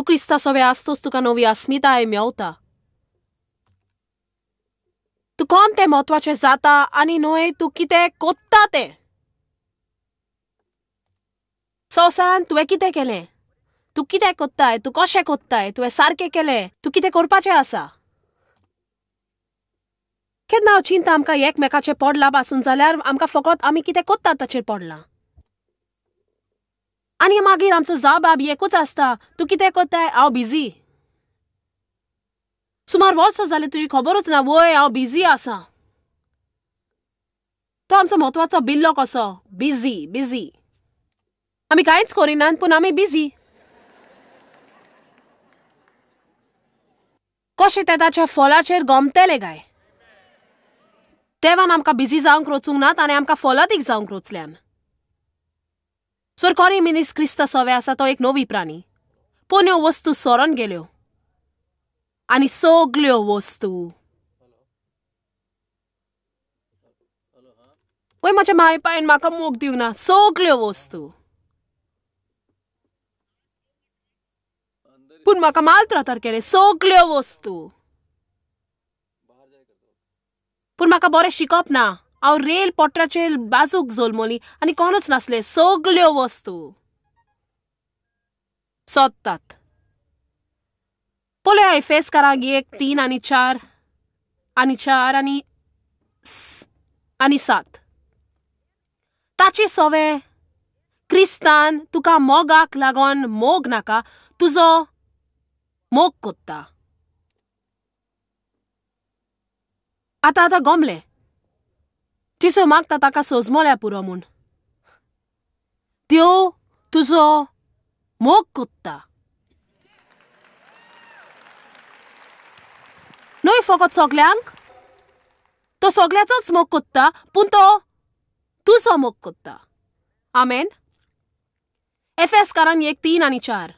क्रिस्ता सवे आसतोच तुका नवी अस्मिताय मेवता. तूं कोण तें म्हत्वाचें जाता आनी न्हय तूं कितें कोत्ता तें. संवसारांत तुवें कितें केलें, तूं कितें कोत्ताय, तूं कशें कोत्ताय, तुवें सारकें केलें, तूं कितें करपाचें आसा. केन्ना हांव चिंता आमकां एकमेकाचें पडलां पासून जाल्यार आमकां फकत आमी कितें कोत्तात ताचेर पडलां. आनी मागीर आमचो जबाब एकूच आसता, तूं कितें कोत्ताय, हांव बिजी. सुमार वर्सां जालें तुजी खबरूच ना, वय हांव बिजी आसा. तो आमचो म्हत्वाचो बिल्लो कसो, बिजी बिजी. आमी कांयच करिनात पूण आमी बिजी. कशें तें ताच्या फॉलाचेर गमतलें काय? देवान आमकां बिजी जावंक रोचूंक नात आनी आमकां फॉलादीक जावंक रोचल्यान. सर कोणी मिनीस क्रिस्ता सवे आसा तो एक नवी प्राणी. पोन्यो वस्तू सरोन गेल्यो आनी सगल्यो वस्तू. वय म्हज्या माय पायन म्हाका मोग दिवंक ना, सगल्यो वस्तू. पूण म्हाका मालत्रातार केले, सगल्यो वस्तू. पूण म्हाका बरें शिकप ना, हांव रेल पोटराचेर बाजूक जल्मली आनी कोणूच नासले, सगल्यो वस्तू. सोदतात. पळया एफेसकारांक 1, 3 आनी 4 आनी 4 आनी 7. ताचे सवे क्रिस्तान तुका मोगाक लागोन मोग नाका, तुजो मोग कोत्ता. आतां आतां गमलें तिसो मागता ताका सोजमोल्या पुरो म्हूण. त्यो तुजो मोग कोत्ता. न्हय फकत सगल्यांक, तो सगल्याचोच मोग कोत्ता, पूण तो तुजो मोग कोत्ता. आमेन. एफेसकारांक 1, 3 आनी 4.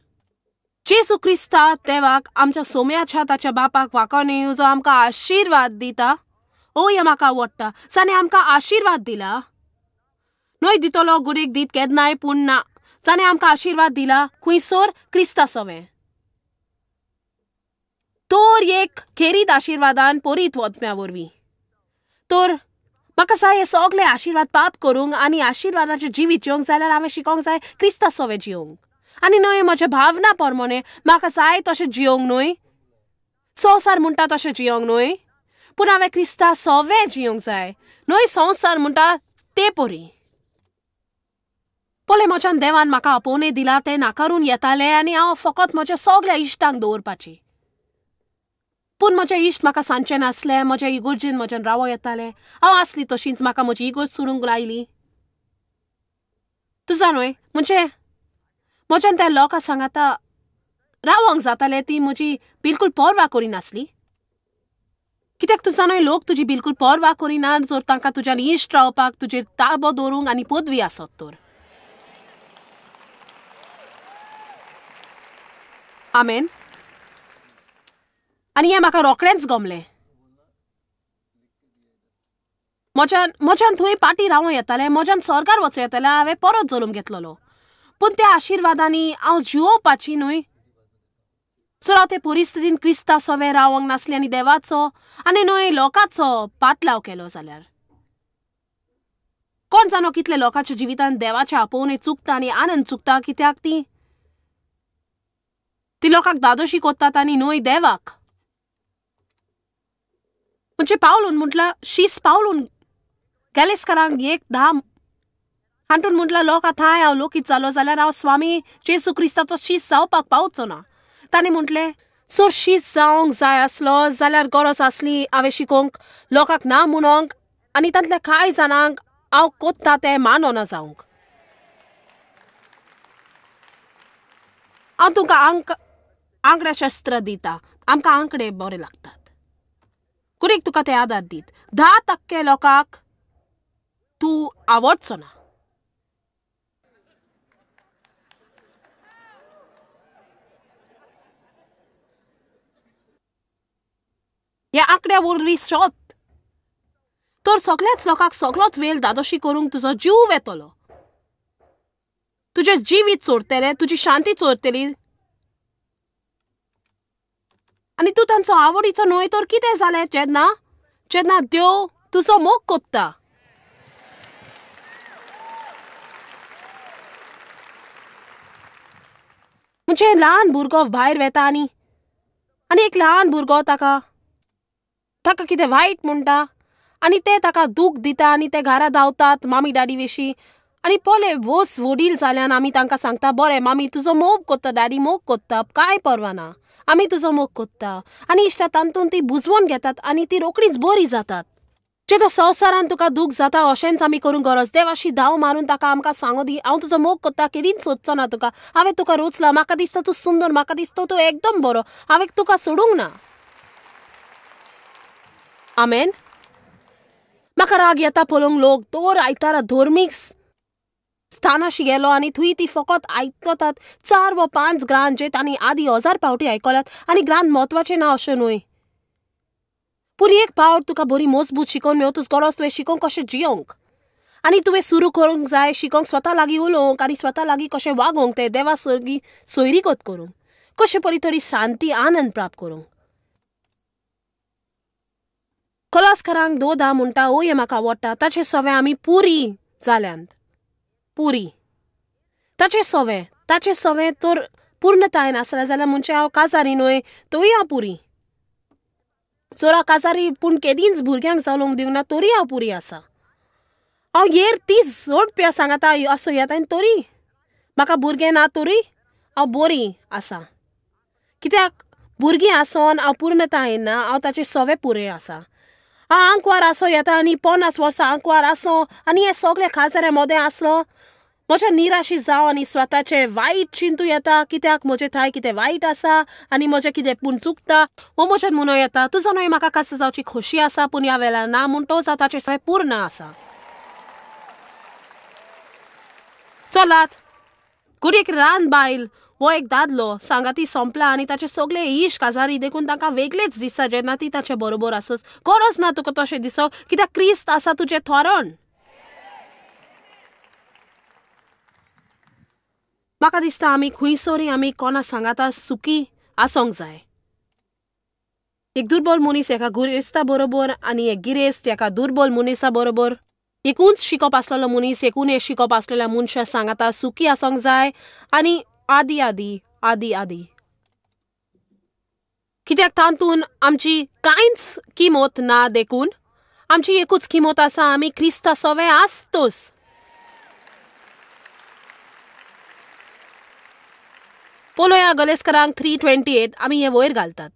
जेजू क्रिस्ता देवाक आमच्या सोम्याच्या ताच्या बापाक वाकोनी जो आमकां आशिर्वाद दिता. ओ हें म्हाका आवडटा, जाणें आमकां आशिर्वाद दिला. न्हय दितलो गुडीक दीत केन्नाय, पूण ना, जाणें आमकां आशिर्वाद दिला खुंयसर क्रिस्ता सवें. तर एक खेरीत आशिर्वादान परीत वतम्या वरवीं. तर म्हाका जाय हे सगळे आशिर्वाद पाप करूंक आनी आशिर्वादाचें जिवीत जिवंक जाल्यार हांवें शिकोंक जाय क्रिस्ता सवें जिवंक. आनी न्हय म्हज्या भावना प्रमाणे म्हाका जाय तशें जिवंक न्हय, संवसार म्हणटा तशें जिवंक न्हय, पूण हांवें क्रिस्ता सवें जिवंक जाय, न्हय संवसार म्हणटा ते परी. पळय म्हज्यान देवान म्हाका आपोवणें दिलां तें नाकारून येतालें आनी हांव फकत म्हज्या सगल्या इश्टांक दवरपाची. पूण म्हजे इश्ट म्हाका सांगचे नासले, म्हज्या इगोर्जेन म्हज्यान रावो येतालें. हांव आसली तशींच, म्हाका म्हजी इगोर्ज सोडूंक लायली. तूं जाणा म्हणजे म्हज्यान त्या लोकां सांगाता रावोंक जातालें, ती म्हजी बिलकूल पर्वा करिनासली. कित्याक तूं जाणा लोक तुजी बिलकूल पर्वा करिना जर तांकां तुज्यान इश्ट रावपाक, तुजेर ताबो दवरूंक आनी पदवी आसत तर. आमेन. आनी हें म्हाका रोखडेंच गमलें. म्हज्यान थंय पाटी रावों येतालें, म्हज्यान सरकार वचूं येतालें, हांवें परत जल्म घेतलेलो. पूण त्या आशिर्वादांनी हांव जिवोवपाची न्हय. सर हांव ते परिस्थितीन क्रिस्ता सवें रावंक नासलें आनी देवाचो आनी न्हय लोकांचो पातलाव केलो जाल्यार कोण जाणो कितले लोकांच्या जिवितांत देवाचें आपोवणें चुकता आनी आनंद चुकता, कित्याक ती ती लोकांक दादोशी कोत्तात आनी न्हय देवाक. म्हणजे पावलून म्हटला शीस पावलून गॅलेस्करांक 1, 10 हांटून म्हटला लोक आतां हांव लोकीत जालो जाल्यार हांव स्वामी जेजू क्रिस्ताचो शीस जावपाक पावचो ना. ताणें म्हटलें सर शीस जावंक जाय आसलो जाल्यार गरज आसली हांवें शिकोवंक लोकांक ना म्हणोंक आनी तांतल्या कांय जाणांक हांव कोत्ता तें मानना जावंक. हांव तुमकां आंकड्या शस्त्र दिता, आमकां आंकडे बरे लागतात. कुडीक तुका ते आदार दीत. 10% लोकांक तूं आवडचो ना. ह्या आंकड्या वरवीं सोद तर सगळ्याच लोकांक सगळोच वेळ दादोशी करूंक तुजो जीव वेतलो, तुजें जिवीत चोरतलें, तुजी शांती चोरतली, आनी तूं तांचो आवडीचो न्हय तर कितें जालें जेन्ना जेन्ना देव तुजो मोग कोत्ता. म्हणजे ल्हान भुरगो भायर वेता आनी आनी एक ल्हान भुरगो ताका ताका कितें वायट म्हणटा आनी ते ताका दूख दिता आनी ते घरा धांवतात मामी डॅडी विशीं. आनी पळय वोस वडील जाल्यान आमी तांकां सांगता बरें मामी तुजो मोग कोत्ता, डॅडी मोग कोत्ता, कांय परवा ना, आमी तुजो मोग कोत्ता. आनी इश्टा तातूंत ती बुजवून घेतात आनी ती रोखडीच बरी जातात. जेन्ना संवसारान तुका दूख जाता अशेंच आमी करूंक गरज. देव अशी धांव मारून ताका आमकां सांगू दी हांव तुजो मोग कोत्ता, केदींच सोदचो ना तुका, हांवें तुका रोचला, म्हाका दिसता तूं सुंदर, म्हाका दिसता तूं एकदम बरो, हांवें तुका सोडूंक ना. आमेन. म्हाका राग येता पळोवंक लोक दर आयतारा धर्मीक स्थानाशी गेलो आनी थंय ती फकत आयकतात 4 वा 5 ग्रांत जे तांणी आदी 1000 फावटी आयकल्यात. आनी ग्रांत म्हत्वाचें ना अशें न्हय, पूण एक फावट तुका बरी मजबूत शिकोवन मेळतूच गरज तुवें शिकोवंक कशें जियोंक आनी तुवें सुरू करूंक जाय शिकोवंक स्वता लागीं उलोवंक आनी स्वता लागीं कशें वागोवंक तें देवा सर्गी सोयरीगत करूंक, कशें परी तरी शांती आनंद प्राप्त करूंक. कलास्करांक 2:10 म्हणटा ओ हें म्हाका आवडटा, ताचे सवे आमी पुरी जाल्यांत, पुरी ताचे सवे, ताचे सवे तर पूर्णतायेन आसलें जाल्यार म्हणजे हांव काजारी न्हय तोय हांव पुरी. जर हांव काजारी पूण केदींच भुरग्यांक चलोवंक दिवंक ना तरी हांव पुरी आसा. हांव येर 30 जोडप्या सांगाता आसूं येता आनी तरी म्हाका भुरगें ना तरी हांव बरी आसा. कित्याक भुरगीं आसोन हांव पूर्णतायेन ना, हांव ताचे सवे पुरे आसा. हांव आंकवार आसूं येता आनी 50 वर्सां आंकवार आसूं आनी हे सगळे खाजऱ्या मोदें आसलो म्हज्या निराशी जावं आनी स्वताचें वायट चिंतू येता कित्याक म्हजें थंय कितें वायट आसा आनी म्हजें कितें पूण चुकता हो म्हज्यान म्हणूं येता तुजो न्हय म्हाका कास जावची खोशी आसा पूण ह्या वेळार ना म्हूण तो जावं ताचें सगळें पूर्ण आसा. चलात गुडयेक रान बायल हो एक दादलो सांगाती सोंपला आनी ताचे सगळे इश्ट काजारी देखून तांकां वेगळेच दिसता जेन्ना ती ताचे बरोबर आसोस. गरज ना तुका तशें दिसप कित्याक क्रिस्त आसा तुजें थोरण. म्हाका दिसता आमी खंयसरी आमी कोणा सांगाता सुखी आसूंक जाय. एक दुर्बल मनीस एका गिरेस्ता बरोबर आनी एक गिरेस्त एका दुर्बल मनीसा बरोबर, एक उंच शिकप आसलेलो मनीस एक उणें शिकप आसलेल्या मनशा सांगाता सुखी आसूंक जाय आनी आदी आदी आदी आदी. कित्याक तातूंत आमची कांयच किंमत ना देखून आमची एकूच किंमत आसा, आमी क्रिस्ता सवे आसतोस. पळोवया गलेस्करांक 3:28 आमी हे वयर घालतात.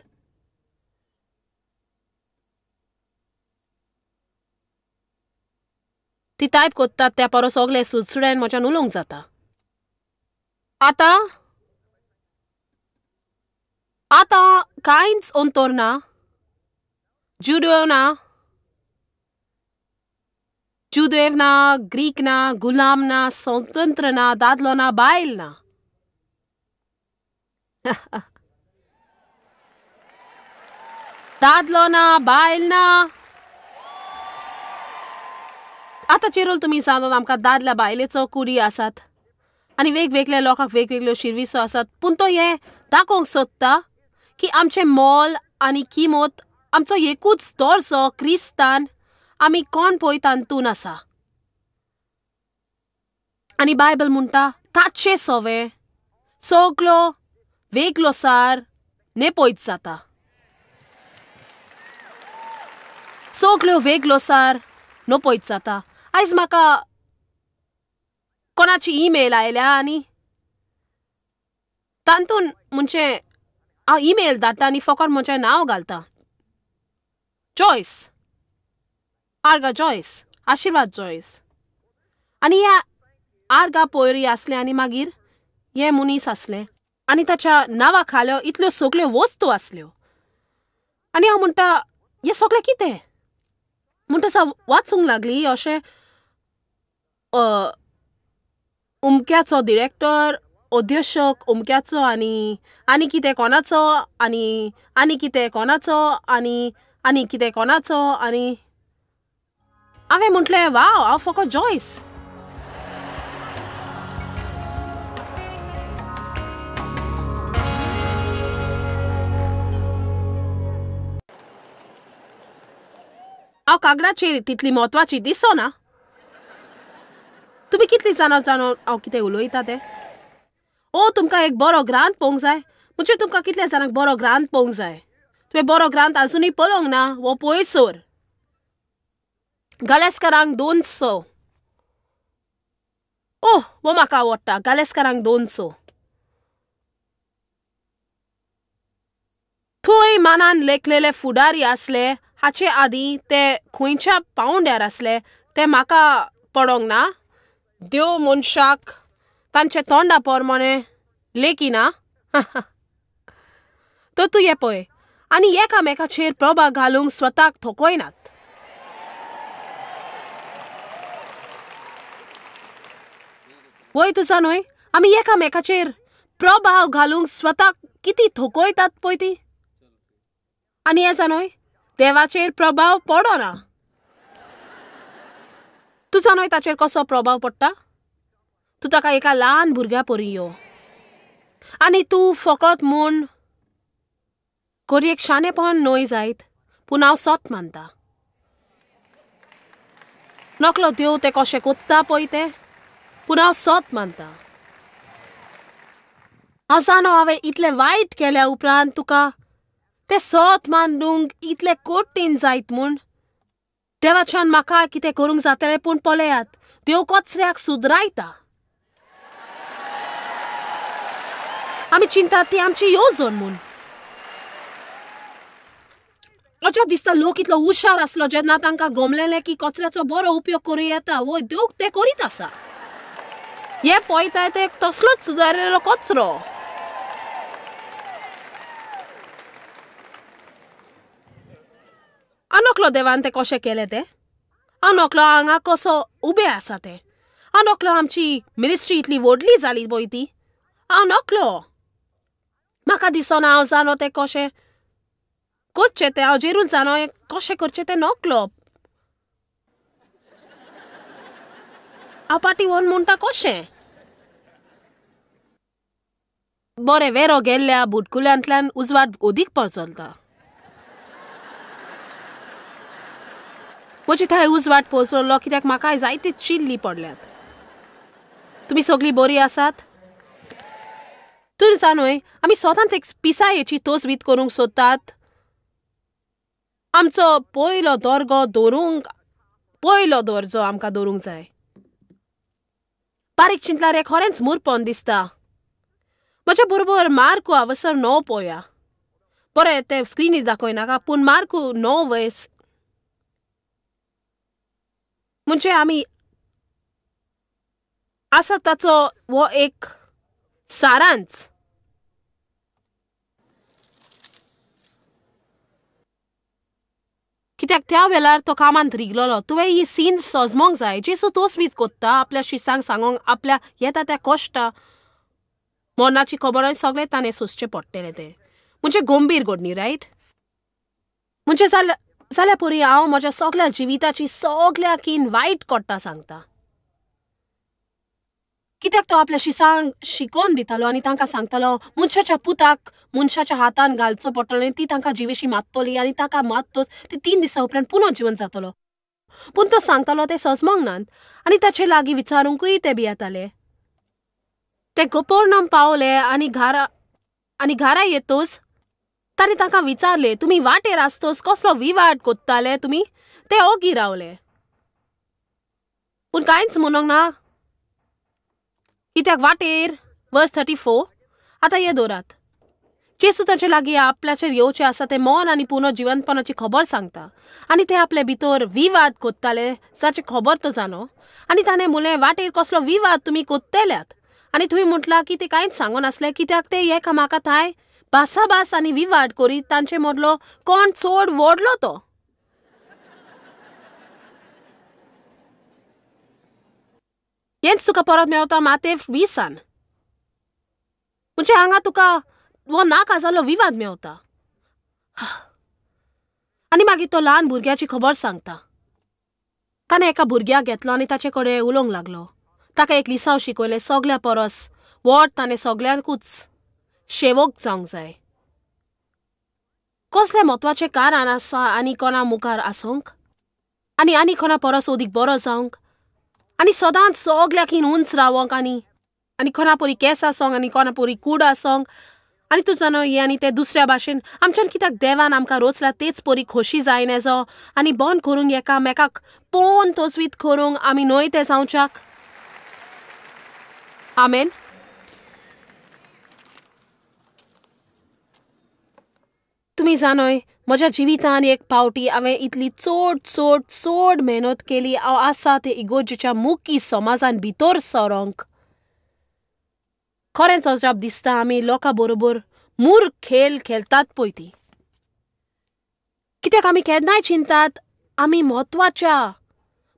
ती टायप कोत्तात त्या परस सगळे सुडसुड्यान म्हज्यान उलोवंक जाता. आतां आतां कांयच अंतर ना, जुदेव ना, जुदेव ना, ग्रीक ना, गुलाम ना, स्वतंत्र ना, दादलो ना, बायल ना. दादलो ना, बायल ना. आतां चेरोल तुमी जाणात आमकां दादल्या बायलेचो कुडी आसात आनी वेगवेगळ्या लोकांक वेगवेगळ्यो शिरविसो आसात, पूण तो हें दाखोवंक सोदता की आमचें मोल आनी किंमत आमचो एकूच दर्जो क्रिस्तान आमी कोण पळय तातूंत आसा. आनी बायबल म्हणटा ताचे सवे सगलो वेगळो सार नेपयत जाता, सगल्यो वेगळो सार नपयत जाता. आयज म्हाका कोणाची ईमेल आयल्या आनी तातूंत म्हणजे हांव ईमेल धाडटा आनी फकत म्हजें नांव घालता, जॉयस, आर्गा जॉयस, आशिर्वाद जॉयस. आनी ह्या आर्गा पोयरी आसलें आनी मागीर हे मनीस आसलें आनी ताच्या नांवा खाल्यो इतल्यो सगल्यो वस्तू आसल्यो आनी हांव म्हणटा हें सगळें कितें म्हणटा वाचूंक लागली अशें अमक्याचो डिरेक्टर अध्यक्षक अमक्याचो आनी आनी कितें कोणाचो आनी आनी कितें कोणाचो आनी आनी कितें कोणाचो आनी हांवें म्हटलें वाव हांव फकत जॉयस. हांव कागदाचेर तितली म्हत्वाची दिसना. तुमी कितली जाणां जाणो हांव कितें उलयता तें? ओ तुमकां एक बरो ग्रांत पळोवंक जाय. म्हणजे तुमकां कितल्या जाणांक बरो ग्रांत पळोवंक जाय? तुवें बरो ग्रांत आजुनूय पळोवंक ना? हो पयसर गालेस्करांक 200. ओ हो म्हाका आवडटा, गालेस्करांक 200. थंय मानान लेखलेले फुडारी आसले हाचे आदीं ते खंयच्या पावंड्यार आसले ते म्हाका पडोंक ना. देव मनशाक तांचे तोंडा प्रमाणे लेखिना. तर तूं हे पळय आनी एकामेकाचेर प्रभाव घालूंक स्वताक थकयनात. वय तुजा न्हय, आमी एकामेकाचेर प्रभाव घालूंक स्वताक कितें थकयतात पळय ती. आनी हें जाणय, देवाचेर प्रभाव पडना. तूं जाणय ताचेर कसो प्रभाव पडटा? तूं ताका एका ल्हान भुरग्या परी यो आनी तूं फकत म्हूण घडयेक शाणेपण न्हय जायत, पूण हांव सत मानता. नकलो देव तें कशें कोत्ता पळय तें, पूण हांव सत मानता. हांव जाणो हांवें इतलें वायट केल्या उपरांत तुका तें सत मानूंक इतलें कठीण जायत म्हूण. देवाच्यान म्हाका कितें करूंक जातलें, पूण पळयात देव कचऱ्याक सुदरायता. आमी चिंतात ती आमची येवजण म्हूण. अजाप दिसता लोक इतलो हुशार आसलो जेन्ना तांकां गमलेलें की कचऱ्याचो बरो उपयोग करूं येता. वय देव तें करीत आसा. हे पळयता ते तसलोच सुदारिल्लो कचरो. आनोकलो देवान तें कशें केलें तें, आनोकलो हांगा कसो उबे आसा तें, आनोकलो आमची मिनिस्ट्री इतली व्हडली जाली पळय ती, आनोकलो. म्हाका दिसना हांव जाणो तें कशें करचें तें, हांव जेरूल जाणो कशें करचें तें नकलो. हांव पाटी व्हरून म्हणटा कशें बरें वेरो गेल्ल्या बुटकुल्यांतल्यान उजवाड अदीक परचलता. म्हजी थंय उजवाड पोचलो कित्याक म्हाका जायती चिल्ली पडल्यात. तुमी सगळीं बरी आसात? तूं जाणय आमी सदांच एक पिसायेची तोजवीत करूंक सोदतात. आमचो पयलो दर्गो दवरूंक, पयलो दर्जो आमकां दवरूंक जाय. बारीक चिंतल्यार हें खरेंच मुरपण दिसता. म्हज्या बरोबर मार्कू अवसर 9 पळोवया. बरें तें स्क्रिनीर दाखयनाका, पूण मार्कू 9 वयस म्हणजे आमी आसा ताचो हो एक सारांच. कित्याक त्या वेळार तो कामांत रिगलोलो. तुवें ही सीन सजमोंक जाय. जेसू तोच वीज कोत्ता आपल्या शिसांक सांगोंक आपल्या येता त्या कश्टा मरणाची खबर सगळें ताणें सोंसचें पडटलें तें. म्हणजे गंभीर घडणी, रायट? म्हणजे जाल्यार पुरी हांव म्हज्या सगळ्या जिविताची सगळ्या कीन वायट कोट्टा सांगता. कित्याक तो आपल्या शिसांक शिकोवन दितालो आनी तांकां सांगतालो मनशाच्या पुताक मनशाच्या हातान घालचो पडटलो आनी ती तांकां जिवेशी मारतली आनी ताका मारतच ती 3 दिसां उपरांत पुनः जिवन जातलो. पूण तो सांगतालो ते सजमोंक नात आनी ताचे लागीं विचारूंकूय ते भियेताले. ते गोपोर्णम पावले आनी घरा येतोच ताणें तांकां विचारले, तुमी वाटेर आसतोच कसलो विवाद कोत्ताले तुमी? ते ओगी रावले, पूण कांयच म्हणूंक ना. कित्याक वाटेर वर्स 34. आतां हे दवरात. जेसू तांचे लागीं आपल्याचेर येवचें आसा तें मौन आनी पुनः जिवंतपणाची खबर सांगता आनी ते आपले भितर विवाद कोत्ताले जाची खबर तो जाणो. आनी ताणें म्हणलें वाटेर कसलो विवाद तुमी कोत्तेल्यात? आनी तुवें म्हटलां की ते कांयच सांगोनासले कित्याक ते एकामेका थांय भासाभास आनी विवाद करीत तांचे मदलो कोण चड व्हडलो तो. हेंच तुका परत मेवता मातेव 20. म्हणजे हांगा तुका हो नाका जाल्लो विवाद मेवता. आनी मागीर तो ल्हान भुरग्याची खबर सांगता. ताणें एका भुरग्याक घेतलो आनी ताचे कडेन उलोवंक लागलो. ताका एक लिसांव शिकयलें सगल्या परस व्हड ताणें सगल्यांकूच शेवक जावंक जाय. कसलें म्हत्वाचें कारण आसा आनी कोणा मुखार आसूंक? आनी आनी कोणा परस ओदीक बरो जावंक आनी सदांच सगल्याकीन उंच रावोंक आनी आनी कोणा पोरी केंस आसोंक आनी कोणा पोरी कूड आसोंक आनी तूं जाणो हें आनी तें दुसऱ्या भाशेन आमच्यान कित्याक देवान आमकां रोचला तेच पोरी खोशी जायना जो आनी बंद करूंक एकामेकाक पोवन तोजवीत करूंक आमी न्हय तें जावच्याक. आमेन. तुमी जाणोय म्हज्या जिवितान एक पावटी हांवें इतली चड चड चड मेहनत केली हांव आसा ते इगोर्जेच्या मुखी समाजान भितर सरोंक. खरेंच अजाप दिसता आमी लोकां बरोबर मूर्ख खेळ खेळटात पळय ती. कित्याक आमी केन्नाय चिंतात आमी म्हत्वाच्या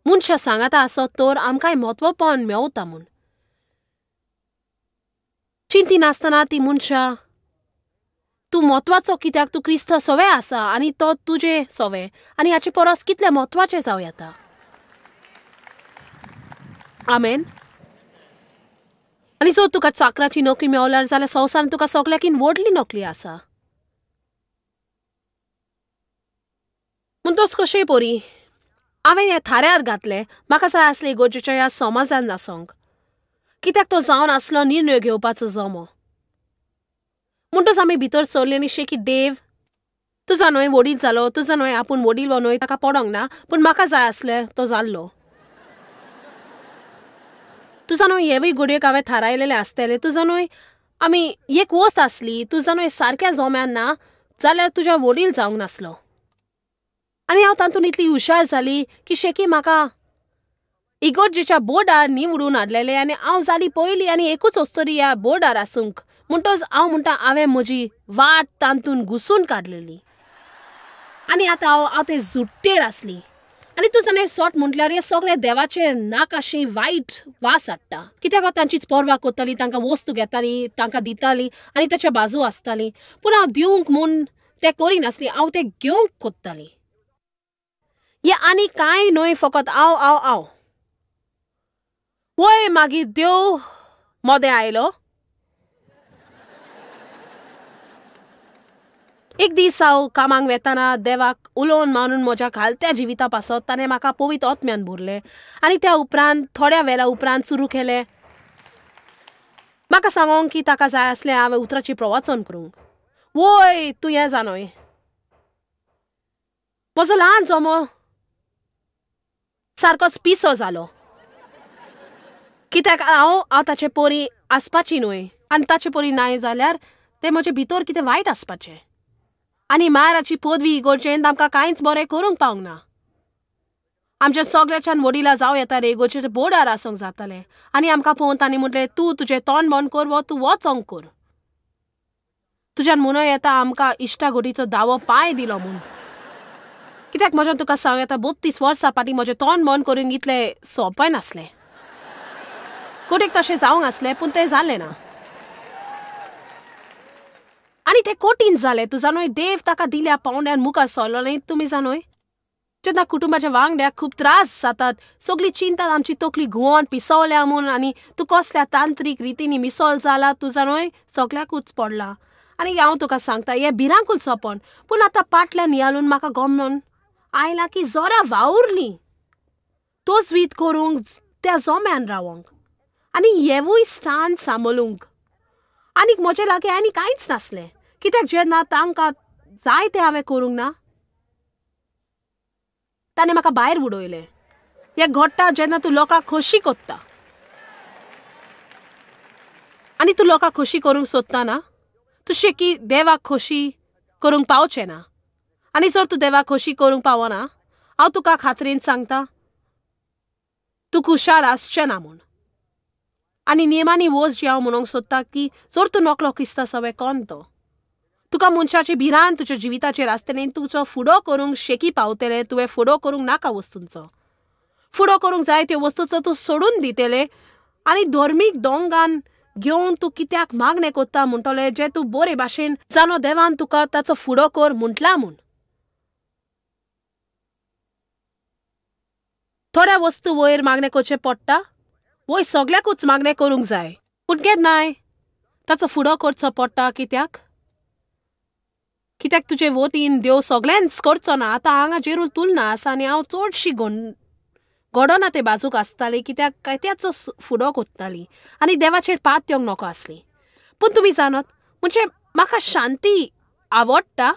मनशां सांगाता आसत तर आमकांय म्हत्वपण मेवता म्हूण. चिंतिनासतना ती मनशां तूं म्हत्वाचो कित्याक तूं क्रिस्त सवे आसा आनी तो तुजे सवे आनी हाचे परस कितले म्हत्वाचें जावं येता. आमेन. आनी जर तुका चाकराची नोकरी मेवल्यार जाल्यार संवसारांत तुका सगल्याकीन व्हडली नोकरी आसा. म्हणटच कशेंय परी हांवें हें थाऱ्यार घातलें. म्हाका जाय आसलें इगोर्जेच्या ह्या समाजान आसोंक कित्याक तो जावन आसलो निर्णय घेवपाचो जमो. म्हणटच आमी भितर सरले आनी शेकी देव तुजो न्हय वडील जालो, तुजो न्हय आपूण वडील वो न्हय ताका पडोंक ना, पूण म्हाका जाय आसलें तो जाल्लो. तुजो न्हय हेवूय घडयेक हांवें थारायलेलें आसतलें. तुजो न्हय आमी एक वस्त आसली, तुजो न्हय सारक्या जोम्यान ना जाल्यार तुज्या वडील जावंक नासलो. आनी हांव तातूंत इतली हुशार जाली की शेकी म्हाका इगोर्जेच्या बोर्डार निवडून हाडलेलें आनी हांव जाली पयली आनी एकूच अस्तुरी ह्या बोर्डार आसूंक. म्हणटच हांव म्हणटा हांवें म्हजी वाट तातूंत घुसून काडलेली आनी आतां हांव हांव ते जुट्टेर आसली. आनी तूं जाणा सोट म्हटल्यार हें सगळें देवाचेर नाकाशी वायट वास हाडटा. कित्याक हांव तांचीच पर्वा करताली, तांकां वस्तू घेताली, तांकां दिताली आनी ताच्या बाजू आसताली. पूण हांव दिवंक म्हूण तें करिनासली, हांव तें घेवंक कोत्ताली. हें आनी कांय न्हय, फकत हांव हांव हांव. वय मागीर देव मदें आयलो. एक दीस हांव कामाक वेताना देवाक उलोवन मानून म्हज्या घालत्या जिविता पासत ताणें म्हाका पवित्र आत्म्यान भरलें आनी त्या उपरांत थोड्या वेळा उपरांत सुरू केलें म्हाका सांगोंक की ताका जाय आसलें हांवें उतराची प्रवचन करूंक. वय तूं हें जाणोय म्हजो ल्हान जमो सारकोच पिसो जालो. कित्याक हांव हांव ताचे पोरी आसपाची न्हय आनी ताचे पोरी नाय जाल्यार तें म्हजे भितर कितें वायट आसपाचें. आनी मायराची पदवी इगोर्जेंत आमकां कांयच बरें करूंक पावंक ना. आमच्या सगळ्याच्यान वडिलां जावं येता रे इगोर्जेच्या बोर्डार आसूंक जातालें आनी आमकां पळोवन तांणी म्हटलें तूं तुजें तोंड बंद कर वो तूं वचोंक कर. तुज्यान म्हणूं येता आमकां इश्टागोटीचो दावो पांय दिलो म्हूण. कित्याक म्हज्यान तुका सांगूं येता 32 वर्सां फाटीं म्हजें तोंड बंद करूंक इतलें सोंपें नासलें. कोटेक तशें जावंक आसलें पूण तें जालें ना आनी तें कठीण जालें. तूं जाणोय देव ताका दिल्या पावंड्यान मुखार सरलो न्ही. तुमी जाणोय जेन्ना कुटुंबाच्या वांगड्याक खूब त्रास जातात, सगळी चिंता आमची तकली घुंवोन पिसवल्या म्हूण आनी तूं कसल्या तांत्रीक रितींनी मिसळ जाला तूं जाणोय सगळ्याकूच पडला. आनी हांव तुका सांगता हें भिरांकूल सपन. पूण आतां पाटल्यान नियाळून म्हाका गमन आयलां की जोरा वावुरली तोजवीत करूंक त्या जोम्यान रावोंक आनी हेवूय स्थान सांबाळूंक. आनीक म्हजे लागीं आनी कांयच नासलें. कित्याक जेन्ना तांकां जाय तें हांवें करूंक ना ताणें म्हाका भायर उडयलें. हें घडटा जेन्ना तूं लोकांक खोशी कोत्ता आनी तूं लोकांक खोशी करूंक सोदता ना, तूं शेकी देवाक खोशी करूंक पावचें ना. आनी जर तूं देवाक खोशी करूंक पावना हांव तुका खात्रेन सांगता तूं खुशाल आसचें ना म्हूण. आनी नेमांनी वच जी हांव म्हणूंक सोदता की जर तूं नकलो क्रिस्ता सवे कोण तो तुका मनशाची भिरांत तुज्या जिविताचेर आसतलें, तुजो फुडो करूंक शेकी पावतलें. तुवें फुडो करूंक नाका वस्तूंचो, फुडो करूंक जाय त्यो वस्तूचो तूं सोडून दितलें आनी धर्मीक दोंगान घेवन तूं कित्याक मागणें कोत्ता म्हणटलें जें तूं बरे भाशेन जाणो देवान तुका ताचो फुडो कर म्हटलां म्हूण. थोड्या वस्तू वयर मागणें करचें पडटा, वयर सगळ्याकूच मागणें करूंक जाय, पूण केन्नाय ताचो फुडो करचो पडटा. कित्याक कित्याक तुजे वतीन देव सगळ्यांच करचो ना. आतां हांगा जेरूल तुलना आसा आनी हांव चडशी घडोना ते बाजूक आसताली, कित्याक कायत्याचो फुडो कोत्ताली आनी देवाचेर पात येवंक नको आसली. पूण तुमी जाणत म्हणजे म्हाका शांती आवडटा.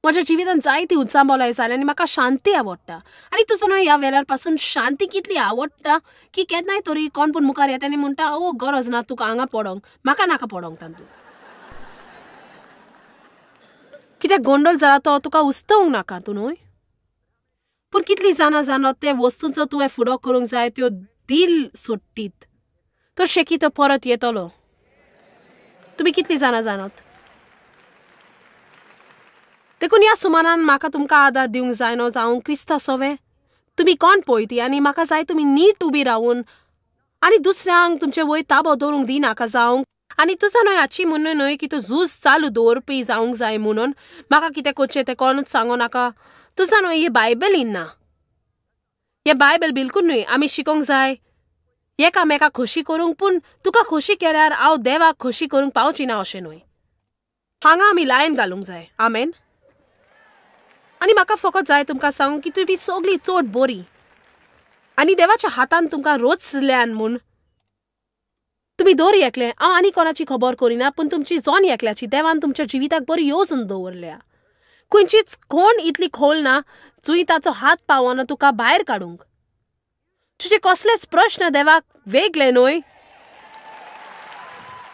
म्हज्या जिवितान जायती उचांबोलाय जाली आनी म्हाका शांती आवडटा. आनी तुजो न्हय ह्या वेळार पासून शांती कितली आवडटा की केन्नाय तरी कोण पूण मुखार येता आनी म्हणटा, ओ गरज ना तुका हांगा पडोंक, म्हाका नाका पडोंक तातूंत. कित्याक गोंदळ जाला तो तुका उस्तवंक नाका तूं न्हय. पूण कितली जाणां जाणो ते वस्तूंचो तुवें फुडो करूंक जाय त्यो दिल सोडटीत तर शेकी तो परत येतलो. तुमी कितली जाणां जाणत? देखून ह्या सुमानान म्हाका तुमकां आदार दिवंक जाय न्हू जावं क्रिस्ता सोवे तुमी कोण पळयती आनी म्हाका जाय तुमी नीट उबी रावून आनी दुसऱ्यांक तुमचे वयर ताबो दवरूंक दिनाका जावंक. आनी तुजा न्हय हाची म्हणून न्हय की तूं झूज चालू दवरपी जावंक जाय म्हणून म्हाका कितें करचें तें कोणूच सांगू नाका. तुजा न्हय हें बायबलीन ना, हें बायबल बिलकूल न्हय. आमी शिकोंक जाय एकामेका खोशी करूंक, पूण तुका खोशी केल्यार हांव देवाक खोशी करूंक पावची ना अशें न्हय. हांगा आमी लायन घालूंक जाय. आमेन. आनी म्हाका फकत जाय तुमकां सांगूंक की तुमी सगळीं चड बरी आनी देवाच्या हातान तुमकां रोचल्यान म्हूण. तुमी दर एकले, हांव आनी कोणाची खबर करिना, पूण तुमची जॉन एकल्याची देवान तुमच्या जिविताक बरी येवजण दवरल्या. खंयचीच कोण इतली खोल ना जुंय ताचो हात पावना तुका भायर काडूंक. तुजे कसलेच प्रश्न देवाक वेगळे न्हय.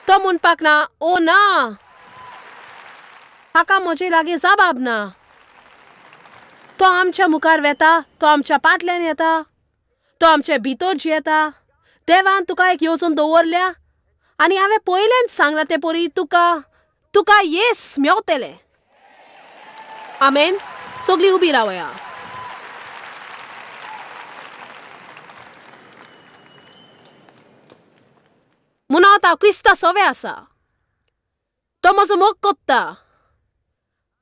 तो म्हणपाक ना, ओ ना, हाका म्हजे लागीं जबाब ना. तो आमच्या मुखार वेता, तो आमच्या पाटल्यान येता, तो आमचे भितर जियेता. देवान तुका एक येवजण दवरल्या आनी हांवें पयल्यान सांगलां ते परी तुका तुका येस मेवतलें. आमेन. सगळीं उबी रावया. म्हणून आतां क्रिस्ता सवे आसा, तो म्हजो मोग कोत्ता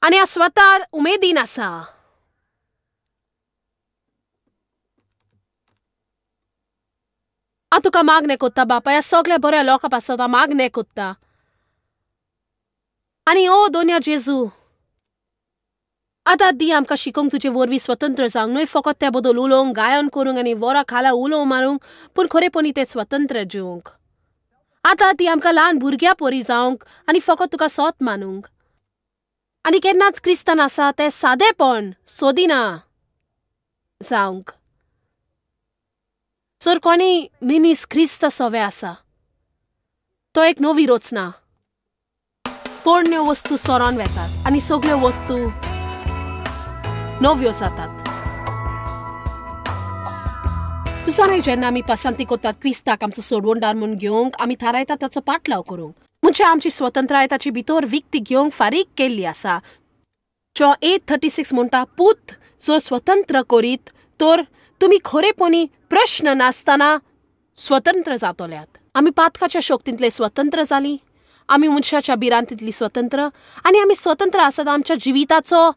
आनी हांव स्वता उमेदीन आसा. हांव तुका मागणें कोत्ता बापा, ह्या सगळ्या बऱ्या लोकां पासत हांव मागणें कोत्ता. आनी ओ दोनया जेजू, आतां दी आमकां शिकोवंक तुजे वरवीं स्वतंत्र जावंक, न्हय फकत त्या बदल उलोवंक, गायन करूंक आनी वरां खाला उलोवंक मारूंक, पूण खरेपणी तें स्वतंत्र जिवंक. आतां दी आमकां ल्हान भुरग्यां परी जावंक आनी फकत तुका सोत मानूंक. आनी केन्नाच क्रिस्तान आसा तें सादेपण सोदिना जावंक. जर कोणी मिनीस क्रिस्त सवे आसा तो एक नवी रचना. पोरण्यो वस्तू सरोन वेतात आनी सगळ्यो वस्तू नव्यो जातात. तुजा न्हय जेन्ना आमी पसंती कोतात क्रिस्ताक आमचो सोडवणदार म्हूण घेवंक, आमी थारायतात ताचो पाटलाव करूंक. म्हणजे आमची स्वतंत्राय ताची भितर विकती घेवंक फारीक केल्ली आसा. जो 8:36 म्हणटा, पूत जो स्वतंत्र करीत तर तुमी खरेपणी प्रश्न नासतना स्वतंत्र जातल्यात. आमी पातकाच्या शक्तींतले स्वतंत्र जाली, आमी मनशाच्या भिरांतींतली स्वतंत्र, आनी आमी स्वतंत्र आसात आमच्या जिविताचो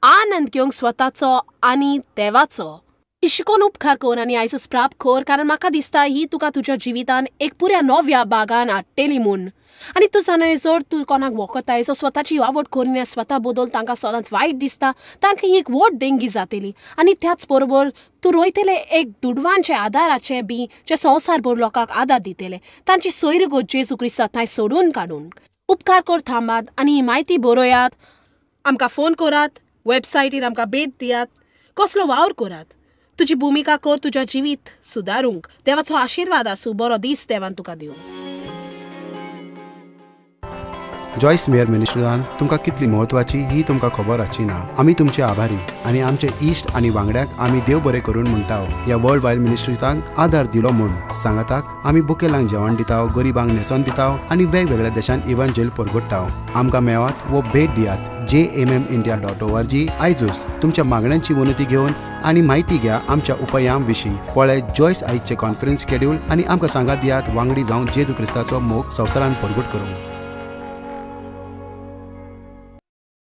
आनंद घेवंक, स्वताचो आनी देवाचो. शिकोन उपकार कर आनी आयजूच प्राप्त कर, कारण म्हाका दिसता ही तुका तुज्या जिवितान एक पुऱ्या नव्या बागान हाडटली म्हूण. आनी तूं जाणा जर तूं कोणाक वखताय जो स्वताची आवड करिना, स्वता बदल तांकां सदांच वायट दिसता, तांकां एक व्हड देंगी जातली. आनी त्याच बरोबर तूं रोयतले एक दुडवांचे आदाराचे बी जे संवसारभर लोकांक आदार दितले, तांची सोयरीगत जेजू क्रिस्ता थंय सोडून काडून. उपकार कर, थांबात आनी ही म्हायती बरयात, आमकां फोन करात, वेबसायटीर आमकां भेट दियात, कसलो वावर करात, तुजी भुमिका कर तुज्या जिवीत सुदारूंक. देवाचो आशिर्वाद आसूं. बरो दीस देवान तुका दिवं. जॉयस मेयर मिनिस्ट्रीन तुमकां कितली म्हत्वाची ही तुमकां खबर आसची ना. आमी तुमचे आभारी आनी आमचे इश्ट आनी वांगड्यांक आमी देव बरें करून म्हणटा ह्या वर्ल्ड वायड मिनिस्ट्रींक आदार दिलो म्हूण. सांगाताक आमी बुकेलांक जेवण दिता, गरिबांक न्हेसोन दिता आनी वेगवेगळ्या देशांत इव्हांजेल परगट्टा. आमकां मेळात वो भेट दियात jmmindia.org. आयजूच तुमच्या मागण्यांची विनंती घेवन आनी म्हायती घ्या आमच्या उपायां विशीं. पळय जॉयस आयजचें कॉन्फरन्स शेड्यूल आनी आमकां सांगात दियात वांगडी जावन जेजू क्रिस्ताचो मोग संवसारान परगट करूंक.